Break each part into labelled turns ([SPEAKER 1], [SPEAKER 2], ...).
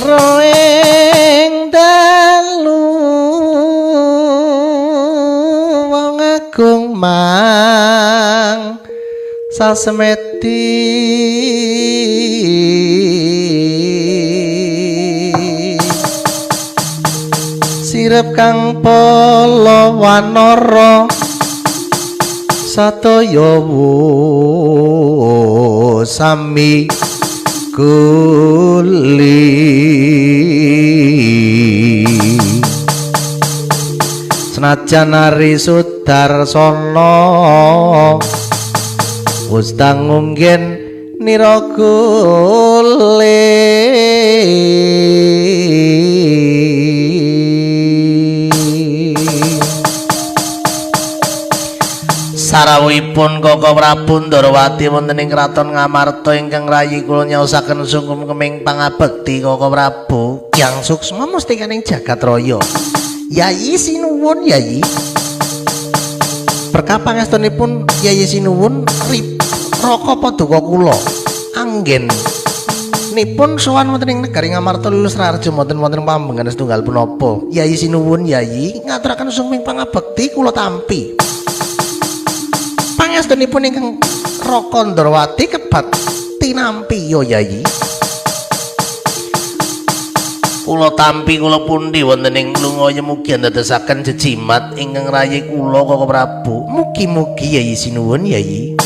[SPEAKER 1] Roeng dalu wong agung mang sasemedi sirep kang pala wanara sataya sami guli senajan ari Sudarsana wis tangunggen nira gule. Sarawuhipun Koko Prabu Ndorowati wonten ing kraton Ngamarta ingkang rayi kula nyaosaken sungkem keming pangabekti Koko Prabu. Yang suksma mustikaning jagat raya. Yayi sinuwun Yayi. Berkah pangestunipun Yayi sinuwun Raka paduka kula anggen nipun sowan wonten ing negari Ngamarta lulus raharja mboten wonten pambengan setunggal punapa. Yayi sinuwun Yayi ngaturaken sungkem pangabekti kula tampi. Pangestunipun ingkang Raka Ndorowati kebat tinampi ya Yayi. Kula tampi kula pundi wonten ing lunga mugi andadosaken jejimat ingkang rayi kula Koko Prabu. Mugi-mugi Yayi sinuwun Yayi.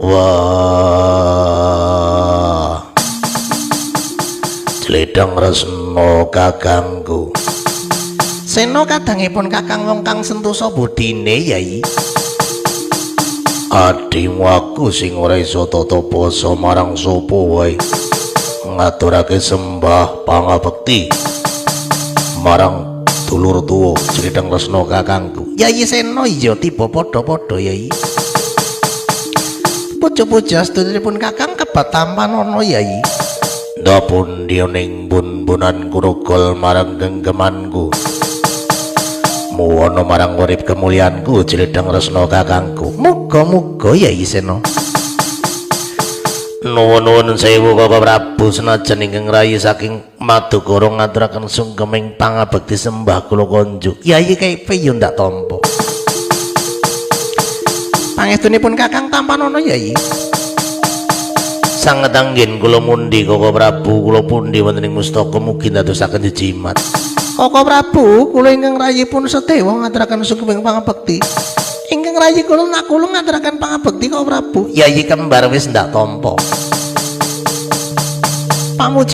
[SPEAKER 1] Wah. Jledheng Resna kakangku. Sena kadangipun kakang wong kang sentosa budine Yayi. Adimu aku sing ora iso tata basa marang sapa wae ngaturake sembah pangabekti marang dulur tuwa Jledheng Resna kakangku. Yayi Sena iya tiba padha-padha Yayi. Puja-puja seduluripun kakang kebat tampanana Yayi. Ndapun ning bun-bunan kurugol marang genggemanku. Muwana marang urip kemuliaanku Jledheng Resna kakangku. Muga-muga Yayi Sena. Nuwun-nuwun sewu Koko Prabu senajan ingkang rayi saking Madukara ngaturaken sungkeming pangabekti sembah kula konjuk. Yayi kaipe yo ndak tampa. Pangestunipun kakang tampanana Yayi. Sanget anggen kula mundi Koko Prabu, kula pundi wonten ing mustaka mugi ndadosaken jejimat. Koko Prabu, kula ingkang rayipun Sedewa ngaturaken sungkeming pangabekti. Ingkang rayi kula Nakula ngaturaken pangabekti Koko Prabu. Yayi kembar wis ndak tampa. Pamuji